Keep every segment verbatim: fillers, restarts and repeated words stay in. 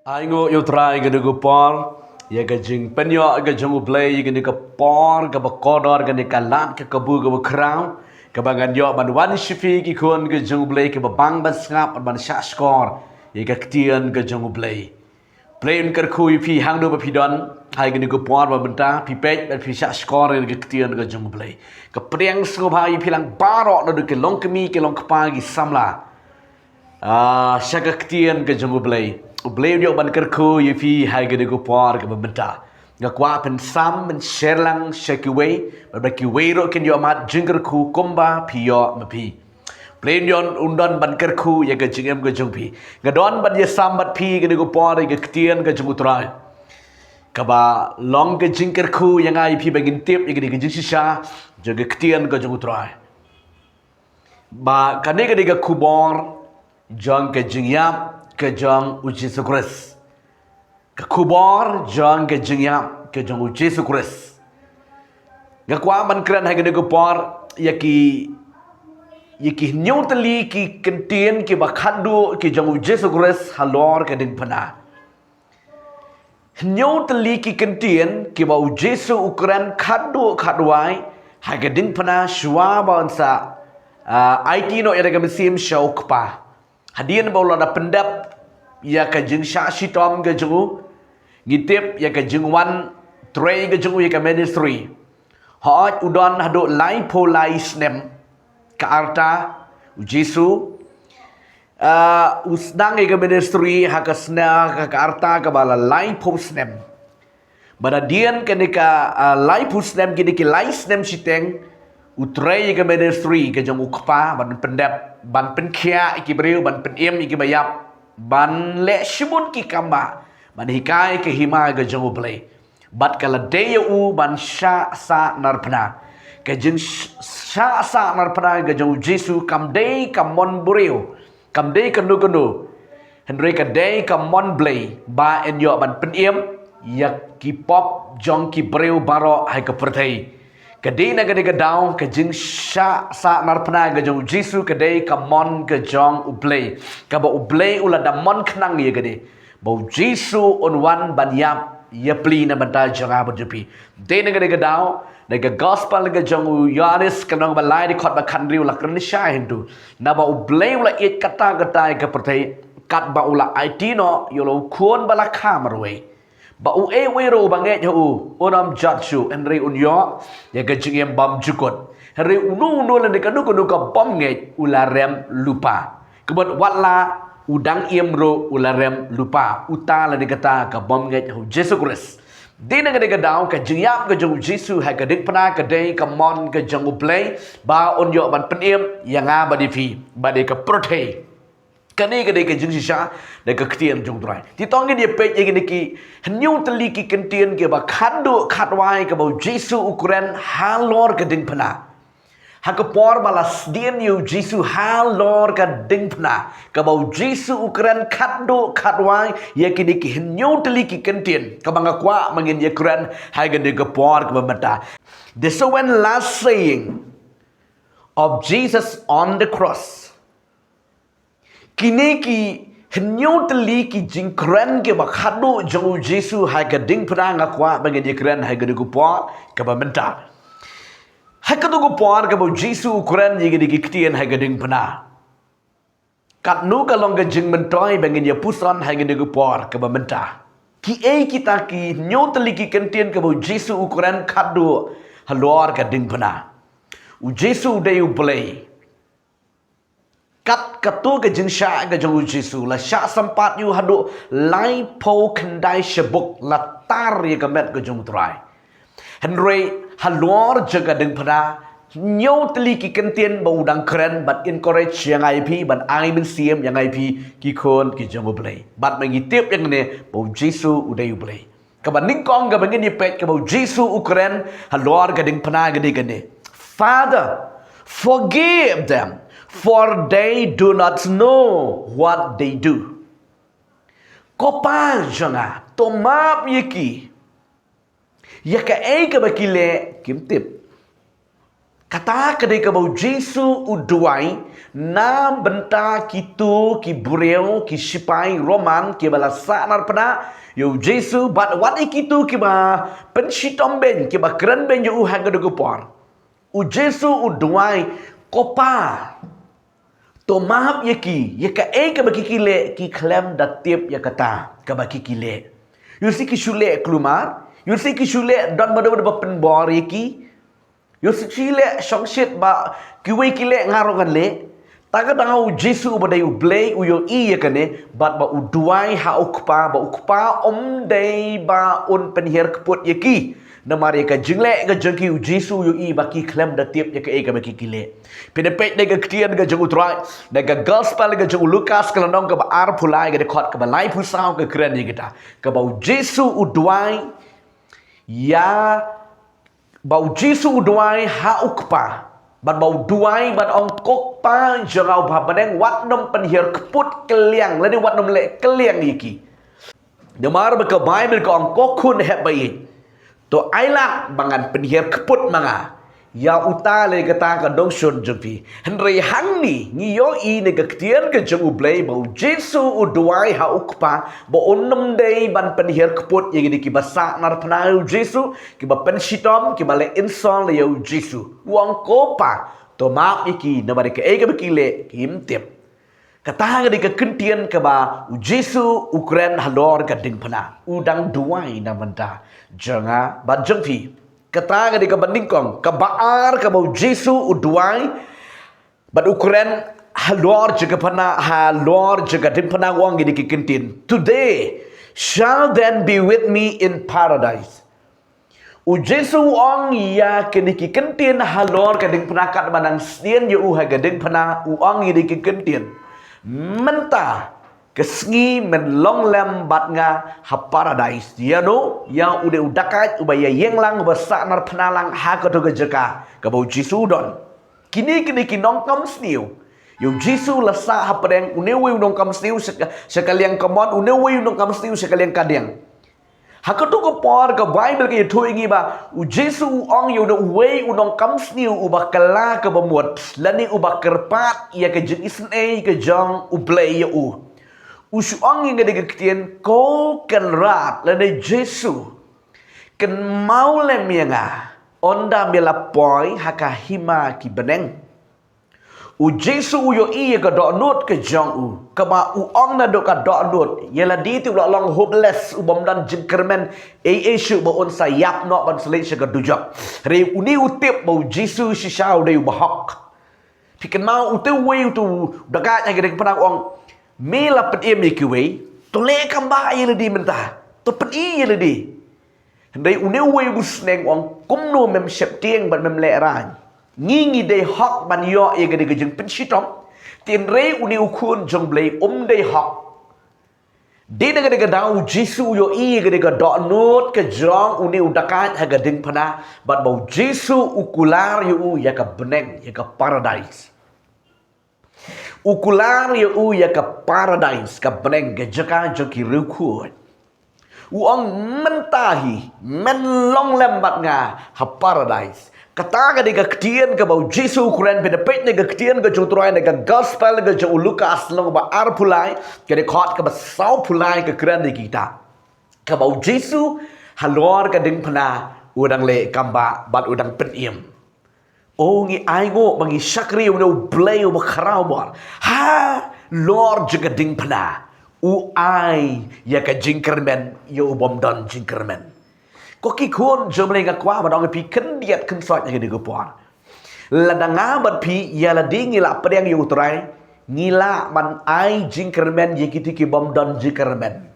Ai nguh ïa U Trai ïa kane ka por, ïa ka jingpynïoh ka jong U Blei ïa kane ka por kaba kordor, kane ka lad ka kabu kaba khraw, kaba ngan ïoh ban wan sha phi ki khun ka jong U Blei, kaba bang ban sngap, ban shahshkor ïa ka ktien ka jong U Blei. Blei un kyrkhu ïa phi hangno ba phi don ha kane ka por ba mynta, phi peit bad phi shahshkor ïa ka ktien ka jong U Blei. Ka pdiang sngewbha ïa phi lang baroh, naduh ki longkmie, ki longkpa, ki samla, ah, sha ka ktien ka jong U Blei. U Blei un ïoh ban kyrkhu ïa phi ha kane ka por kaba mynta. Nga kwah pynsam, pynshare lang sha kiwei, bad ba kiwei ruh kin ïoh mad jingkyrkhu kumba phi ïoh ma phi. Blei un don, un don ban kyrkhu ïa ka jingim ka jong phi. Nga don ban ïasam bad phi kane ka por ïa ka ktien ka jong U Trai, kaba long ka jingkyrkhu ïa nga ïa phi ba ngin tip ïa kane ka jingshisha jong ka ktien ka jong U Trai. Ba kane ka dei ka khubor jong ka jingïap ka jong U Jisu Khrist. Ka khubor jong ka jingïap ka jong U Jisu Khrist. Nga kwah ban kren ha kane ka por ïa ki, ïa ki hynñiew tylli ki kyntien kiba khatduh ki jong U Jisu Khrist halor ka diengphna. Hynñiew tylli ki kyntien kiba U Jisu u kren khatduh khatwai ha ka diengphna shuwa ba un sa, ah, aiti noh ïa ka mynsiem sha U Kpa. Hadien ba u la da pyndep ïa ka jingshah shitom ka jong u, ngi tip ïa ka jingwan trei ka jong u, ïa ka ministry. Hooid, u don haduh laiphew lai snem ka rta U Jisu. Ah, u sdang ïa ka ministry ha ka sne-, ha ka rta kaba la laiphew snem. Bad hadien kane ka, ah, laiphew snem, kine ki lai snem shiteng, u trei ïa ka ministry ka jong U Kpa, ban pyndep, ban pynkhiah ïa ki briew, ban pynim ïa kiba ïap, ban leh shibun ki kam bah, ban hikai ïa ka hima ka jong U Blei. Bad ka la dei ïa u ban shah sahnarphna. Ka jing sh-, shah sahnarphna ka jong U Jisu kam dei ka mon briew, kam dei kano kano. Hynrei ka dei ka mon Blei ba yn ïoh ban pynim ïa ki pop jong ki briew baroh ha ka pyrthei. Ka dei na kane ka daw ka jingshah sahnarphna ka jong U Jisu ka dei ka mon ka jong U Blei, kaba U Blei u la da mon khnang ïa kane, ba U Jisu un wan ban ïap ïa pli na bynta jong nga bad jong phi. Dei na kane ka daw, na ka gospel ka jong u Ïoannis, ka lynnong ba lai, dkhot ba khathynriew, la kren shai hangto. Naba U Blei u la ïeit katta katta ïa ka pyrthei, katba u la aiti noh ïa u la u Khun ba la kha marwei, ba uei uei ruh uba ngeit ha u un ym jot shuh, hynrei un ïoh ïa ka jingim bymjukut. Hynrei uno uno lane kano kano ka bym ngeit u la rem lypa. Ka mut wat la u dang im ruh u la rem lypa, uta lane kata ka bym ngeit ha U Jisu Khrist. Dei na kane ka daw ka jingïap ka jong U Jisu ha ka diengphna ka dei ka mon ka jong U Blei ba un ïoh ban pynim ïa nga bad ïa phi bad ïa ka pyrthei. Kane ka dei ka jingshisha da ka ktien jong U Trai. Te to ngin ïa peit ïa kine ki hynñiew tylli ki kyntien kiba khatduh khatwai kaba U Jisu u kren halor ka diengphna. Ha ka por ba la sdien ïa U Jisu halor ka diengphna, kaba U Jisu u kren khatduh khatwai ïa kine ki hynñiew tylli ki kyntien, kaba nga kwah ba ngin ïa kren ha kane ka por kaba mynta. The seven last saying of Jesus on the cross. Kine ki hynñiew tylli ki jingkren kiba khatduh jong U Jisu ha ka diengphna nga kwah ba ngin ïa kren ha kane ka por kaba mynta. Ha kane ka por kaba U Jisu u kren ïa kine ki ktien ha ka diengphna, katno ka long ka jingmyntoi ba ngin ïa puson ha kane ka por kaba mynta? Kiei kita ki hynñiew tylli ki kyntien kaba U Jisu u kren khatduh halor ka diengphna? U Jisu u dei U Blei. Kat katu ka jingshah ka jong U Jisu, la shah sympat ïa u haduh laiphew khyndai shabuk, la tar ïa ka met ka jong U Trai. Hynrei halor jong ka diengphna, hynñiew tylli ki kyntien ba u dang kren ban encourage ïa nga ïa phi, ban ai mynsiem ïa nga ïa phi ki khun ki jong U Blei. Bad ma ngi tip ïa kane ba U Jisu u dei U Blei. Kaba nyngkong kaba ngin ïa peit kaba U Jisu u kren halor ka diengphna ka dei kane: Father, forgive them, for they do not know what they do. Ko Pa jong nga, to map ïa ki. Ïa kaei kaba ki leh kim tip. Kata ka dei kaba u Jisu u duwai na bynta kito ki briew, ki shipai Roman kiba la sahnarphna ïa u Jisu, bad wat ïa kito kiba pynshitom beiñ, kiba kren beiñ ïa u ha kata ka por. U Jisu u duwai, "Ko Pa, to map ïa ki, ïa kaei kaba ki ki leh, ki khlem da tip ïa kata kaba ki ki leh." Ïoh lehse ki shu leh kulmar, ïoh lehse ki shu leh don mano mano ba pynbor ïa ki, ïoh lehse ki shu leh shongshit ba kiwei ki leh nga ruh ngan leh. Tang ka dang u Jisu uba dei u Blei u ïohi ïa kane, bad ba u duwai ha u Kpa, ba u Kpa um dei ba un pynhiar kput ïa ki. Namar ïa ka jingleh ka jong ki u Jisu u ïohi ba ki khlem da tip ïa kaei kaba ki ki leh. Phin ïa peit na ka ktien ka jong u Trai, na ka gospel ka jong u Lukas ka lynnong kaba arphew lai ka dkhot kaba laiphew saw ka kren ïa kita. Kaba u Jisu u duwai, ïa, ba u Jisu u duwai ha u Kpa. Bad ba u duwai bad ong, "Ko Kpa jong nga uba ha bneng, wat nym pynhiar kput kylliang, lane wat nym leh kylliang ïa ki." Namar ba ka Baibl ka ong, "Ko khun hep ba ïeit, to ailad ba ngan pynhiar kput ma nga ïa uta lane kata ka nongshun jong phi." Hynrei hangne ngi ïohi na ka ktien ka jong u Blei ba u Jisu u duwai ha u Kpa ba un nym dei ban pynhiar kput ïa kine kiba sahnarphna ïa u Jisu, kiba pynshitom, kiba leh insult ïa u Jisu. U ong, "Ko Pa, to map ïa ki, namar ïa kaei kaba ki leh kim tip." Kata ka dei ka ktien kaba u Jisu u kren halor ka diengphna. U dang duwai na bynta jong nga bad jong phi. Kata ka dei kaba nyngkong. Kaba ar, kaba u Jisu u duwai bad u kren halor jong ka phna, halor jong ka diengphna, u ong kine ki ktien, "Today shall then be with me in paradise." U Jisu u ong ïa kine ki ktien halor ka diengphna, katba nang sdien ïa u ha ka diengphna, u ong ïa kine ki ktien, "Mynta ka sngi men long lem bad nga ha paradise." Ïa no? Ïa une u dakait uba ïeng lang, uba sahnarphna lang ha kato ka jaka kaba u Jisu u don. Kine, kine ki nongkam sniew. Ïa u Jisu la sah hapdeng, une uwei u nongkam sniew sha ka, sha ka liang kamon, une uwei u nongkam sniew sha ka liang kadiang. Ha kato ka por ka Baibl ka ïathuh ïa ngi ba u Jisu u ong ïa une uwei u nongkam sniew uba kylla kaba mut, lane uba kyrpad ïa ka jingisynei ka jong u Blei ïa u. U shu ong ïa nga da ka ktien, "Ko Kynrad, lane Jisu, kynmaw lem ïa nga ynda me la poi ha ka hima ki bneng." U Jisu u ïohi ïa ka dohnud ka jong u, kaba u ong naduh ka dohnud, ïa lade te u la long hopeless, u bym don jingkyrmen ei ei shuh ba un sa ïap noh ban sa leit sha ka dujok. Hynrei une u tip ba u Jisu shisha u dei u bahok. Phi kynmaw, uta uwei, uta u dakait ha ka diengphna u ong, "Me la pynim ïa kiwei, to leh kam bah ïa lade mynta, to pyni ïa lade." Hynrei une uwei u sneng u ong, "Kumno mem sheptieng bad mem lehraiñ? Ngi ngi dei hok ban ïoh ïa kane ka jingpynshitom, hynrei une u Khun jong u Blei um dei hok." Dei na kane ka daw u Jisu u ïohi ïa kane ka dohnud ka jong une u dakait ha ka diengphna, bad ba u Jisu u kular ïa u ïa ka bneng, ïa ka paradise. U kular ïa u ïa ka paradise, ka bneng, ka jaka jong ki riewkhuid. U ong, "Mynta hi men long lem bad nga ha paradise." Kata ka dei ka ktien kaba u Jisu u kren, phi da peit na ka ktien ka jong u Trai na ka gospel ka jong u Lukas lynnong ba arphew lai, ka dkhot kaba sawphew lai ka kren ïa kita. Kaba u Jisu halor ka diengphna u dang leh kam bah bad u dang pynim. O, ngi ainguh ba ngi shakri ïa une u Blei uba khraw bor. Halor jong ka diengphna u ai ïa ka jingkyrmen ïa u bym don jingkyrmen. Ko ki khun jong u Blei, nga kwah ban ong ïa phi khyndiat khynsoit ha kane ka por. Lada nga bad phi ïa lade ngi la pdiang ïa u Trai, ngi lah ban ai jingkyrmen ïa kito ki bym don jingkyrmen.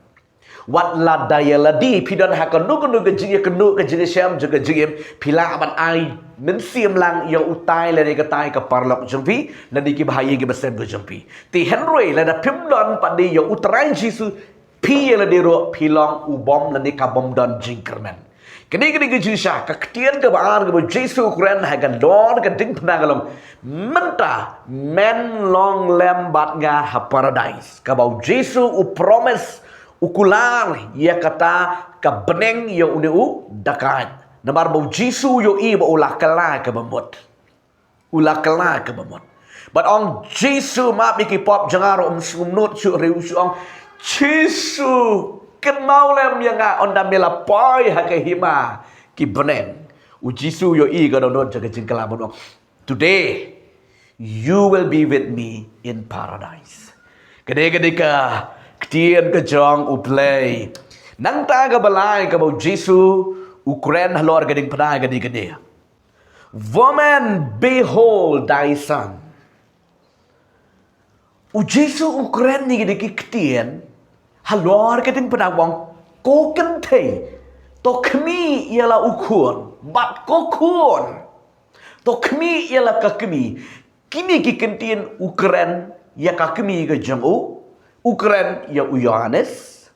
Wat lada ïa lade phi don ha kano kano ka jingïakynduh, ka jingïashem jong ka jingim, phi lah ban ai mynsiem lang ïa utai lane katai ka paralok jong phi, lane ki bahaïing ki basem ka jong phi. Te hynrei lada phim don pat de ïa u Trai Jisu, phi ïa lade ruh phi long u bym lane ka bym don jingkyrmen. Kane, kane ka jingshisha, ka ktien kaba ar kaba u Jisu u kren halor ka diengphna ka long, "Mynta men long lem bad nga ha paradise." Kaba u Jisu u promise, u kular ïa kata ka bneng ïa une u dakait. Namar ba u Jisu u ïohi ba u la kylla kaba mut. U la kylla kaba mut. Bad ong Jisu, map ïa ki pop jong nga ruh. Um sngewthuh shuh, u ong Jisu, kynmaw lem ïa nga ynda me la poi ha ka hima ki bneng. U Jisu u ïohi ka dohnud jong ka jingkylla bad u ong, "Today you will be with me in paradise." Ka dei, ka dei ka ktien ka jong U Blei. Nangta kaba lai kaba u Jisu u kren halor ka diengphna ka dei kane. "Woman, behold thy son." U Jisu u kren ïa kine ki ktien halor ka diengphna, u ong, "Ko kynthei, to khmih ïa la u khun, bad ko khun, to khmih ïa la ka kmie." Kine ki ktien u kren ïa ka kmie ka jong u, u kren ïa u Ïoannis.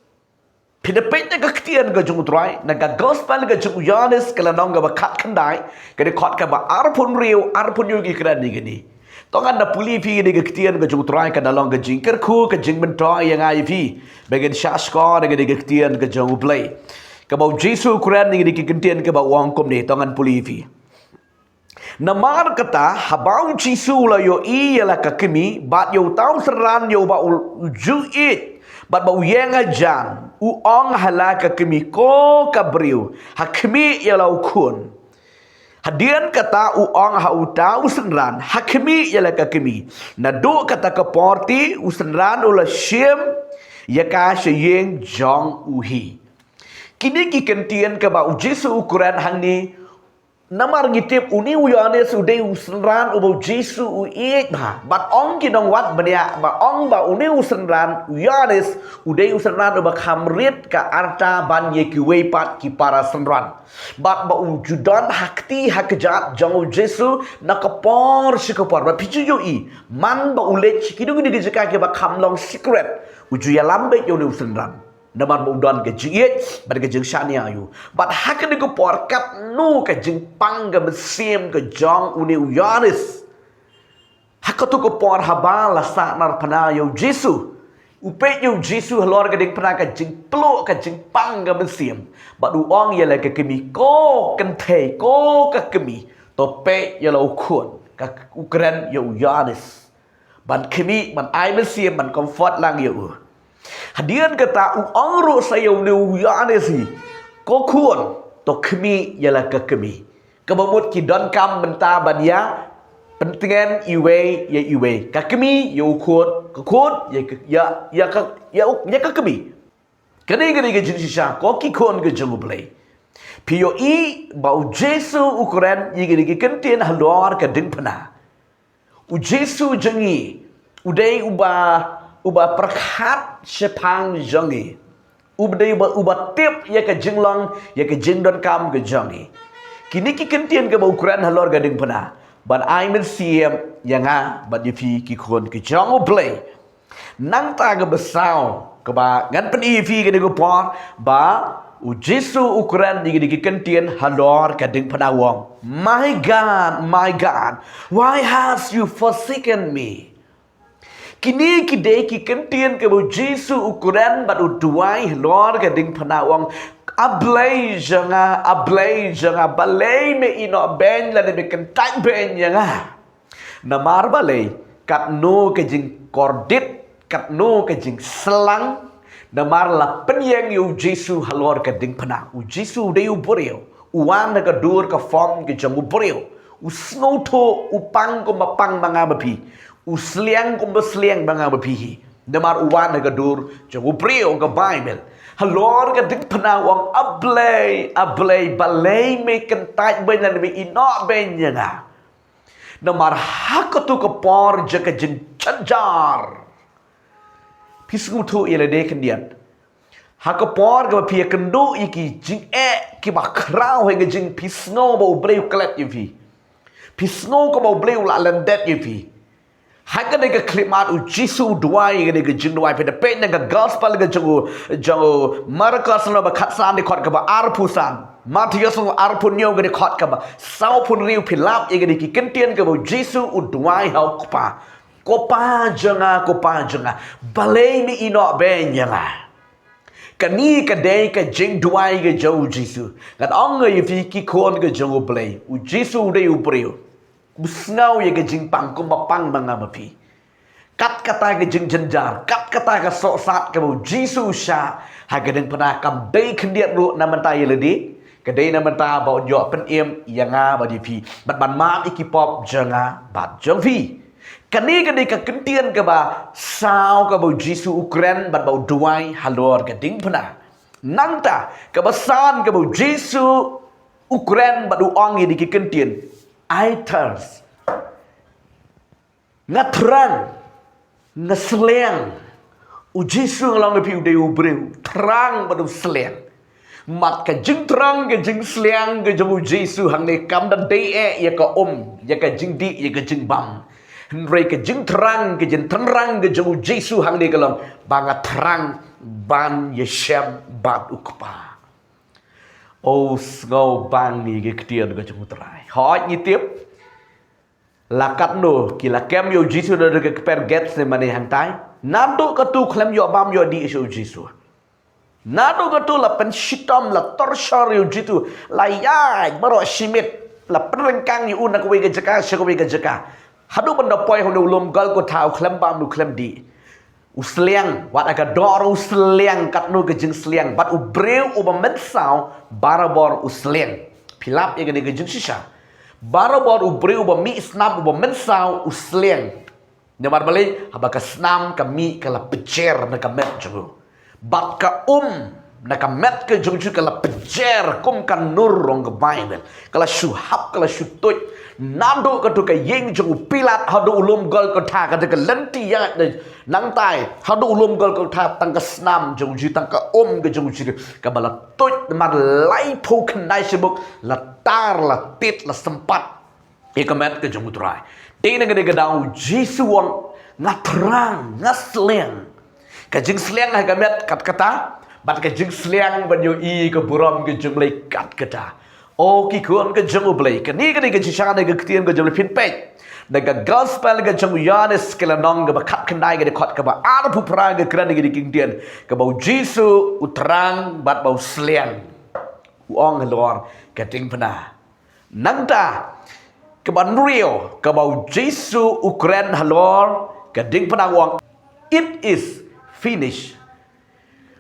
Phi da peit na ka ktien ka jong U Trai, na ka gospel ka jong u Ïoannis, ka lynnong kaba khatkhyndai, ka dkhot kaba arphew hynriew, arphew hynñiew ki kren ïa kine. To ngan da pule ïa phi kane ka ktien ka jong U Trai, ka da long ka jingkyrkhu, ka jingmyntoi ïa nga ïa phi ba ngin shah shkor ïa kane ka ktien ka jong U Blei. Kaba u Jisu u kren ïa kine ki ktien kaba u ong kumne, to ngan pule ïa phi. Namar kata, haba u Jisu u la ïohi ïa la ka kmie bad ïa uta u synran ïa uba u, u ju ïeit bad ba u ïeng hajan, u ong ha la ka kmie, "Ko ka briew, ha khmih ïa la u khun." Hadien kata u ong ha uta u synran, "Ha khmih ïa la ka kmie." Naduh kata ka por te u synran u la shim ïa ka sha ïing jong u hi. Kine ki ktien kaba u Jisu u kren hangne, namar ngi tip une u Ïoannis u dei u synran uba u Jisu u ïeit bha. Bad ong ki nongwad bniah ba ong ba une u synran u Ïoannis u dei u synran uba kham rit ka rta ban ïa kiwei pat ki para synran. Bad ba u ju don ha kti ha kjat jong u Jisu na ka por sha ka por. Bad phi ju ïohi, man ba u leit sha kino kino ki jaka kiba kham long secret, u ju ïalam beit ïa une u synran. Namar ba u don ka jingïeit bad ka jingshaniah ïa u. Bad ha kane ka por katno ka jingpang ka mynsiem ka jong une u Ïoannis. Ha kato ka por haba la sahnarphna ïa u Jisu, u peit ïa u Jisu halor ka diengphna, ka jingpluh, ka jingpang ka mynsiem. Bad u ong ïa la ka kmie, "Ko kynthei, ko ka kmie, to peit ïa la u khun." Ka, u kren ïa u Ïoannis ban khmih, ban ai mynsiem, ban comfort lang ïa u. Hadien kata u ong ruh sa ïa une u Ïoannis hi, "Ko khun, to khmih ïa la ka kmie." Kaba mut ki donkam mynta ban ïa pyntngen iwei ïa iwei. Ka kmie ïa u khun, ka khun ïa ka, ïa, ïa ka, ïa u, ïa ka kmie. Kane, kane ka jingshisha, ko ki khun ka jong U Blei. Phi ïohi ba u Jisu u kren ïa kine ki ktien halor ka diengphna. U Jisu jong ngi u dei uba, uba pyrkhat shaphang jong ngi. U dei uba, uba tip ïa ka jinglong, ïa ka jingdonkam ka jong ngi. Kine ki ktien kaba u kren halor ka diengphna ban ai mynsiem ïa nga bad ïa phi ki khun ki jong U Blei. Nangta kaba saw kaba ngan pyni ïa phi kane ka por, ba u Jisu u kren ïa kine ki ktien halor ka diengphna, u ong, "My God, my God, why hast you forsaken me?" Kine ki dei ki ktien kaba u Jisu u kren bad u duwai halor ka diengphna, u ong, "A Blei jong nga, a Blei jong nga, balei me ïehnoh beiñ lane me kyntait beiñ ïa nga?" Namar balei, katno ka jingkordit, katno ka jingslang, namar la pynïeng ïa u Jisu halor ka diengphna. U Jisu u dei u briew, u wan ha ka dur ka form ka jong u briew. U sngewthuh, u pang kumba pang ma nga ma phi. U sliang kumba sliang ma nga ma phi hi. Namar u wan ha ka dur jong u briew, ka Baibl. Halor ka diengphna u ong, "A Blei, a Blei, balei me kyntait beiñ lane me ïehnoh beiñ ïa nga?" Namar ha kato ka por jong ka jingjynjar. Phi sngewthuh ïa lade khyndiat. Ha ka por kaba phi ïakynduh ïa ki jingeh kiba khraw ha ka jingim, phi sngew ba U Blei u klet ïa phi. Phi sngew kumba U Blei u la lyndet ïa phi. Ha kane ka khyllipmat u Jisu u duwai ïa kane ka jingduwai, phi da peit na ka gospel ka jong u, jong u Markos lynnong ba khatsan dkhot kaba arphew san. Mathaios lynnong arphew hynñiew ka dkhot kaba sawphew hynriew, phi lap ïa kane ki ktien kaba u Jisu u duwai ha u Kpa. "Ko Pa jong nga, ko Pa jong nga, balei me ïehnoh beiñ ïa nga?" Kane ka dei ka jingduwai ka jong u Jisu. Ngan ong ïa phi ki khun ka jong U Blei, u Jisu u dei u briew. Sngew ïa ka jingpang kumba pang ma nga ma phi. Kat kata ka jingjynjar, kat kata ka sohsat kaba u Jisu u shah ha ka diengphna, kam dei khyndiat ruh na bynta ïa lade, ka dei na bynta ba un ïoh pynim ïa nga bad ïa phi, bad ban map ïa ki pop jong nga bad jong phi. Kane ka dei ka kyntien kaba saw kaba u Jisu u kren bad ba u duwai halor ka diengphna. Nangta kaba san kaba u Jisu u kren bad u ong ïa kine ki kyntien, "I thirst." Nga thrang, nga sliang. U Jisu, nga la ong ïa phi, u dei u briew thrang bad u sliang. Bad ka jingthrang, ka jingsliang ka jong u Jisu hangne kam da dei eh ïa ka um, ïa ka jingdih, ïa ka jingbam. Hynrei ka jingthrang, ka jingthrang ka jong u Jisu hangne ka long ba nga thrang ban ïashem bad u Kpa. O, sngewbang ïa ka ktien ka jong u Trai. Hooid, ngi tip, la katno ki la kem ïa u Jisu na ka kper Gethsemane hangtai. Naduh katto khlem ïoh bam ïoh dih sha u Jisu. Naduh katto la pynshitom, la torture ïa u Jisu, la ïaid baroh shi miet, la pynryngkang ïa u na kawei ka jaka sha kawei ka jaka. Haduh ban da poi ha une u lum Golgotha, u khlem bam, u khlem dih. U sliang, wat ha ka dor u sliang, katno ka jingsliang, bad u briew uba mynsaw barabor u sliang. Phi lap ïa kane ka jingshisha. Barabor u briew uba mih snam, uba mynsaw, u sliang. Namar balei? Haba ka snam ka mih, ka la pynjer na ka met jong u. Bad ka um na ka met ka jong u ka la pynjer kum ka nur, ong ka Baibl. Ka la shu hap, ka la shu tuid. Naduh katto ka ïing jong u Pilat haduh u lum Golgotha, kata ka lynti ïaid na nangtai, haduh u lum Golgotha, tang ka snam jong u Jisu, tang ka um ka jong u Jisu kaba la tuid, namar laiphew khyndai shibuk la tar, la tied, la sympat ïa ka met ka jong u Trai. Te na kane ka daw u Jisu u ong, nga thrang, nga sliang. Ka jingsliang ha ka met kat kata, bad ka jingsliang ban ïohi ka burom ka jong U Blei kat kata. O ki khun ka jong U Blei, kane, kane ka jingshisha na ka ktien ka jong U Blei, phin peit na ka Gospel ka jong u Ïoannis, ka lynnong kaba khatkhyndai, ka dkhot kaba arphew phra, ka kren ïa kine ki ktien, kaba u Jisu u thrang bad ba u sliang. U ong halor ka diengphna. Nangta kaba hynriew, kaba u Jisu u kren halor ka diengphna, u ong, "It is finished."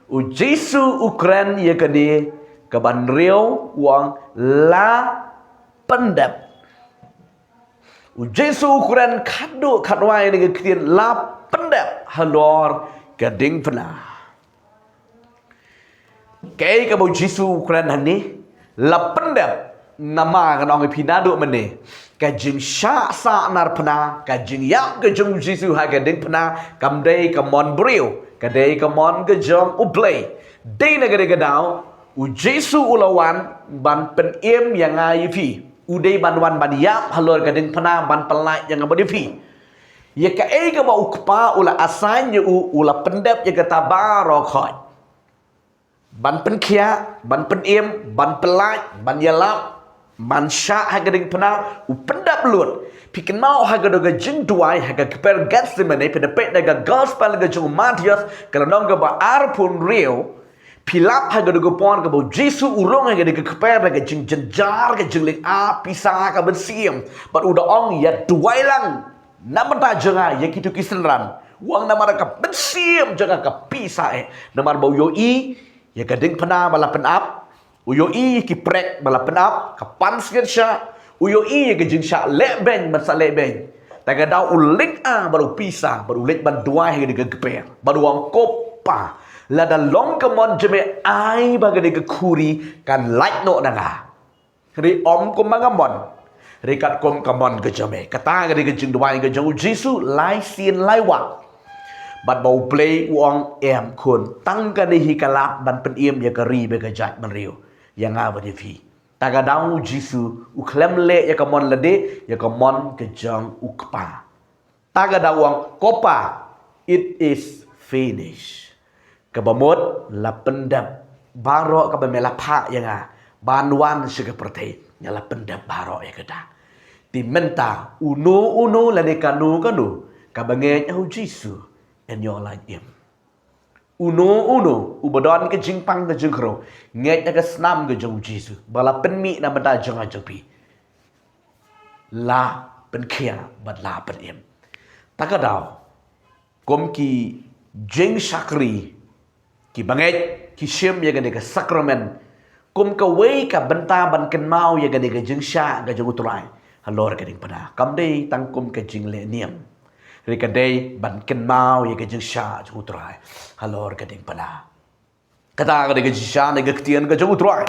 U Jisu u kren ïa kane kaba hynriew, u ong, "La pyndep." U Jisu u kren khadduh khadwai na ka ktien "La pyndep" halor ka diengphna. Kaei kaba u Jisu u kren hangne, "La pyndep", namar ngan ong ïa phi naduh mynne, ka jingshah sahnarphna, ka jingïap ka jong u Jisu ha ka diengphna, kam dei ka mon briew, ka dei ka mon ka jong U Blei. Dei na kane ka daw u Jisu u la wan ban pynim ïa nga ïa phi. U dei ban wan ban ïap halor ka diengphna, ban pyllait ïa nga bad ïa phi. Ïa kaei kaba u Kpa u la assign ïa u, u la pyndep ïa kata baroh khoit. Ban pynkhiah, ban pynim, ban pyllait, ban ïalap, ban shah ha ka diengphna, u pyndep lut. Phi kynmaw ha ka dei ka jingduwai ha ka kper Gethsemane, phi da peit na ka Gospel ka jong u Mathaios, ka lynnong kaba arphew hynriew, phi lap ha ka dei ka por kaba u Jisu u rung ha ka dei ka kper, na ka jingjynjar, ka jingleit ap pisa ka mynsiem. Bad u da ong, "Ïa duwai lang na bynta jong nga ïa kito ki synran." U ong, "Namar ka mynsiem jong nga ka pisa eh." Namar ba u ïohi ïa ka diengphna ba la pynap, u ïohi ïa ki prek ba la pynap, ka pansngiat shah, u ïohi ïa ka jingshah lehbeiñ ban shah lehbeiñ. Te ka daw u leit, ah, bad u pisa, bad u leit ban duwai ha ka dei ka kper, bad u ong, "Ko Pa, lada long ka mon jong me, ai ba ka dei ka khuri kan lait noh na nga. Hynrei ym kum ma nga mon, hynrei katkum ka mon ka jong me." Kata ka dei ka jingduwai ka jong u Jisu lai sien lai wah. Bad ba U Blei u ong, "Em khun, tang kane hi ka lad ban pynim ïa ka ri bad ka jaitbynriew, ïa nga bad ïa phi." Ta ka daw u Jisu u khlem leh ïa ka mon lade, ïa ka mon ka jong u Kpa. Ta ka daw u ong, "Ko Pa, it is finished." Kaba mut, la pyndep baroh kaba me la phah ïa nga ban wan sha ka pyrthei, nga la pyndep baroh ïa kata. Te mynta uno uno lane kano kano kaba ngeit ha u Jisu, yn ïoh lait im. Uno uno uba don ka jingpang ka jingkhrew, ngeit ha ka snam ka jong u Jisu ba la pynmih na bynta jong nga jong phi, la pynkhia bad la pynim. Ta ka daw, kum ki jingshakri, ki bangeit, ki shim ïa kane ka sakramen kum kawei ka bynta ban kynmaw ïa kane ka jingshah ka jong U Trai halor ka diengphna. Kam dei tang kum ka jingleh niam, hynrei ka dei ban kynmaw ïa ka jingshah jong U Trai halor ka diengphna. Kata ka dei ka jingshah na ka ktien ka jong U Trai.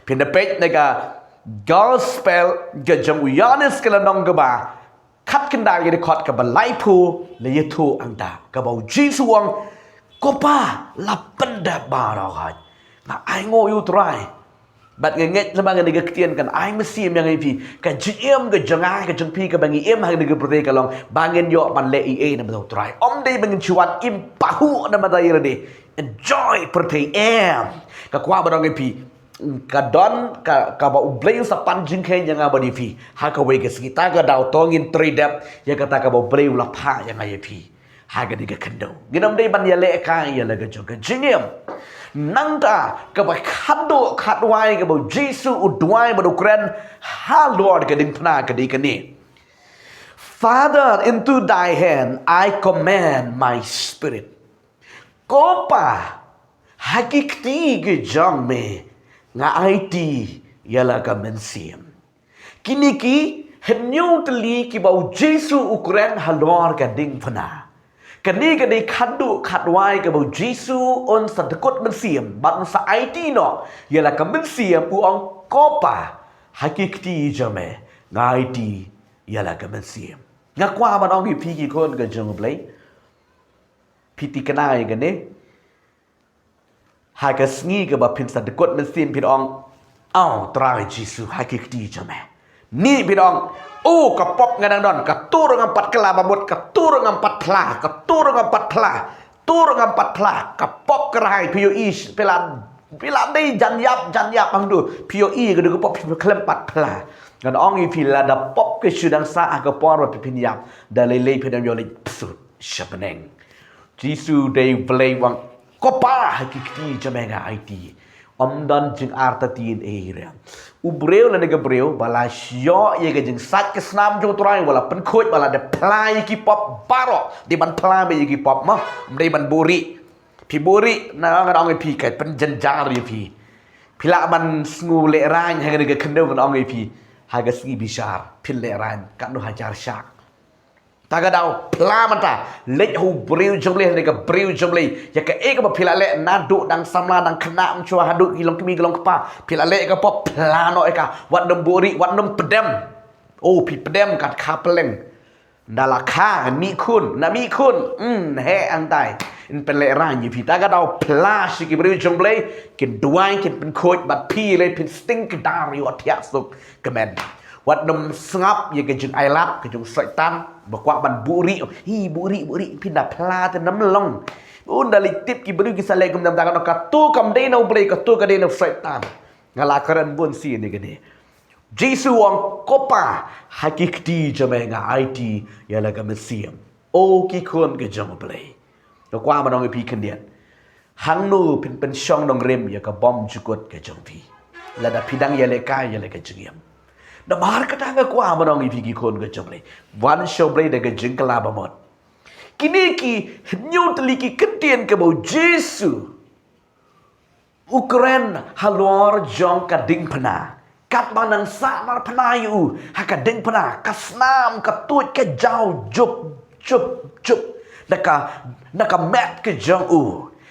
Phin da peit na ka gospel ka jong u Ïoannis ka lynnong kaba khatkhyndai, ka dkhot kaba laiphew, la ïathuh hangta kaba U Jisu u ong, Ko Pa, la pyndep baroh hoi. Nga ainguh ïa U Trai bad nga ngeit lem bad kane ka ktien kan ai mynsiem ïa ngi phi. Ka jingim ka jong nga ka jong phi kaba ngi im ha kane ka pyrthei ka long ba ngin ïoh ban leh ei ei na bynta U Trai. Ym dei ba ngin shu wan im pahuh na bynta ïa lade. Enjoy pyrthei, em. Nga kwah ban ong ïa phi, ka don ka, kaba U Blei un sa pan jingkheiñ ïa nga bad ïa phi ha kawei ka sngi. Ta ka daw to ngin trei dep ïa kata kaba U Blei u la phah ïa nga ïa phi ha kane ka khyndew. Ngin ym dei ban ïalehkai ïa la ka jong ka jingim. Nangta kaba khadduh khadwai kaba U Jisu u duwai bad u kren halor ka diengphna ka dei kane: Father, into thy hand I commend my spirit. Ko Pa, ha ki kti ki jong me nga aiti ïa la ka mynsiem. Kine ki hynñiew tylli kiba U Jisu u kren halor ka diengphna. Kane ka dei khadduh khadwai kaba U Jisu un sa dkut mynsiem bad un sa aiti noh ïa la ka mynsiem, u ong, Ko Pa, ha ki kti jong me nga aiti ïa la ka mynsiem. Nga kwah ban ong ïa phi ki khun ka jong U Blei, phi thikna ïa kane. Ha ka sngi kaba phin sa dkut mynsiem phin ong, O Trai Jisu, ha ki kti jong me. Ni phin ong, O, ka pop nga dang don, ka tur ngam pat kylla ba mut, ka tur ngam pat phla, ka tur ngam pat phla, tur ngam pat phla, ka pop ka rhai, phi ïohi, phi la, phi la dei jan ïap, jan ïap hangtu, phi ïohi ka dei ka pop, phi khlem pat phla. Ngan ong ïa phi, lada pop ka shu dang sah ha ka por ba phi phin ïap, da lei lei phin ym ïoh leit psut sha bneng. Jisu dei Blei, u ong, Ko Pa, ha ki kti jong me nga aiti. Ym don jingartatien ei ei ruh. U briew lane ka briew ba la ïoh ïa ka jingsait ka snam jong U Trai, ba la pynkhuid, ba la dep phla ïa ki pop baroh. Dei ban phla beit ïa ki pop mo, ym dei ban buhrieh. Phi buhrieh, nga ong ïa phi, ka pynjynjar ïa phi. Phi lah ban sngew lehraiñ ha kane ka khyndew, ngan ong ïa phi, ha ka sngi bishar phin lehraiñ katno hajar shak. Ta ka daw, phla mynta, leit ha u briew jong U Blei, lane ka briew jong U Blei, ïa kaei kaba phi la leh naduh dang samla dang khynnah mynshuwa haduh ki long kmie ki long kpa, phi la leh ïa ka pop, phla noh ïa ka, wat nym buhrieh, wat nym pdem. O, phi pdem kat kha pylleng. Nda la kha, mih khun, nda mih khun, mm, heh hangtai. Yn pynlehraiñ ïa phi. Ta ka daw, phla sha ki briew jong U Blei, kin duwai, kin pynkhuid bad phi, lei phin sting kdar ïoh thiah suk kmen. Wat nym sngap ïa ka jingailad ka jong u Soitan ba kwah ban buhrieh. Hi, buhrieh, buhrieh, phin da phla te nym long. Bun da leit tip ki briew ki sa leh kumne, mynta kano, kato kam dei na U Blei, kato ka dei na u Soitan. Nga la kren bun sien ïa kane. Jisu u ong, Ko Pa, ha ki kti jong me nga aiti ïa la ka mynsiem. O ki khun ka jong U Blei, nga kwah ban ong ïa phi khyndiat. Hangno phin pynshong nongrim ïa ka bymjukut ka jong phi? Lada phi dang ïalehkai ïa la ka jingim. Namar kata nga kwah ban ong ïa phi ki khun ka jong U Blei, wan sha U Blei da ka jingkylla bamut. Kine ki hynñiew tylli ki kyntien kaba u Jisu u kren halor jong ka diengphna. Katba nang sahnarphna ïa u ha ka diengphna, ka snam ka tuid ka jaw jup jup jup na ka, na ka met ka jong u.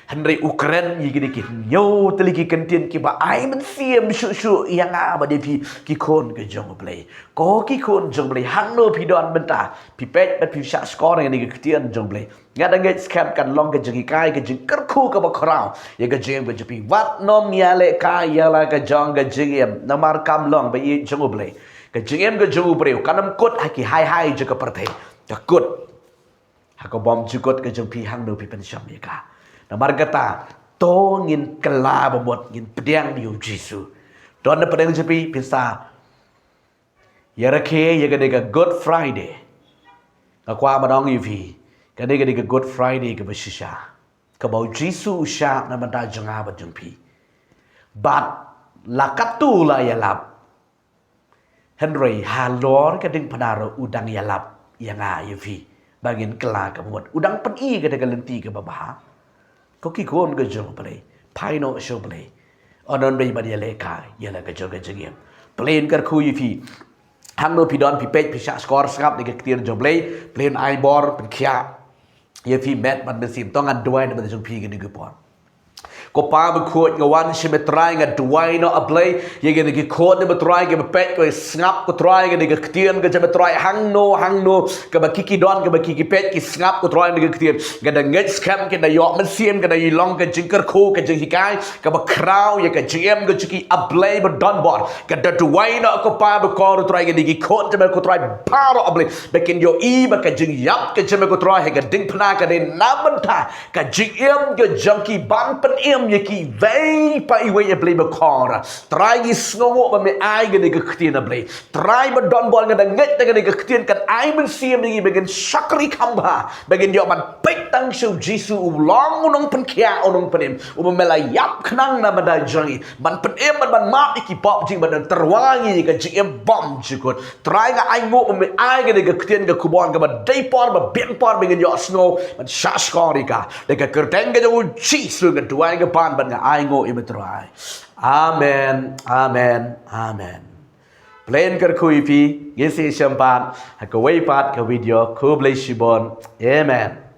Hynrei u kren ïa kine ki hynñiew tylli ki kyntien kiba ai mynsiem shuh shuh ïa nga bad ïa phi ki khun ka jong U Blei. Ko ki khun jong U Blei, hangno phi don mynta? Phi peit bad phi shah shkor ïa kine ki ktien jong U Blei. Nga da ngeit skhem kan long ka jinghikai, ka jingkyrkhu kaba khraw ïa ka jingim ka jong phi. Wat nym ïalehkai ïa la ka jong ka jingim, namar kam long ba ïeit jong U Blei. Ka jingim ka jong u briew kan ym kut ha ki haihai jong ka pyrthei. Ka kut ha ka bymjukut ka jong phi, hangno phi pynshong ïa ka. Namar kata, to ngin kylla bamut, ngin pdiang ïa u Jisu. Don na pdeng jong phi, phin sa ïarakhe ïa kane ka Good Friday. Nga kwah ban ong ïa phi, kane ka dei ka Good Friday kaba shisha, kaba u Jisu u shah na bynta jong nga bad jong phi. Bad la katto la ïalap, Hynrei halor ka diengphna ruh u dang ïalap ïa nga ïa phi ba ngin kylla ka mut. U dang pyni ka da ka lynti kaba bha. Ko ki khun ka jong U Blei, phai noh sha U Blei. Ynda U Blei ban ïalehkai ïa la ka jong ka jingim. Pynlong kyrkhu ïa phi. Hangno phi don, phi peit, phi shah shkor sngap ïa ka ktien jong U Blei. Pynlong ai bor, pynkhiah ïa phi met bad mynsiem. To ngan duwai na bynta jong phi kane ka por. Ko Pa bakhuid, nga wan sha me Trai, nga duwai noh A Blei ïa kine ki khun jong me Trai, kiba peit, kiba sngap ko Trai, kane ka ktien ka jong me Trai, hangno hangno kaba ki ki don, kaba ki ki peit, ki sngap ko Trai, kane ka ktien. Ka da ngeit skhem, ka da ïoh mynsiem, ka da ïoh long ka jingkyrkhu, ka jinghikai kaba khraw ïa ka jingim ka jong ki A Blei badonbor. Ka da duwai noh ko Pa bakhuid Trai, kine ki khun jong me ko Trai baroh A Blei, ba kin ïohi ba ka jingïap ka jong me ko Trai ha ka diengphna ka dei na bynta ka jingim ka jong ki ban pynim ïa kiwei pa iwei A Blei bakhuid. Trai ngi sngewnguh ba me ai kane ka ktien A Blei. Trai badonbor, nga da ngeit ba kane ka ktien kan ai mynsiem ïa ngi ba ngin shakri kham bha, ba ngin ïoh ban peit tang sha U Jisu, u long u nongpynkhiah, u nongpynim, uba me la ïap khnang na bynta jong ngi, ban pynim bad ban map ïa ki pop jong ngi, ban tyrwa ïa ngi ïa ka jingim bymjukut. Trai nga ainguh ba me ai kane ka ktien ka khubor kaba dei por, ba biang por ba ngin ïohsngew, ban shah shkor ïa ka. Da ka kyrteng ka jong U Jisu nga duwai, nga pan bad nga ainguh ïa me Trai. Amen, amen, amen. Pynlong kyrkhu ïa phi, ngin sa ïashem pat ha kawei pat ka video. Khublei shibun. Amen.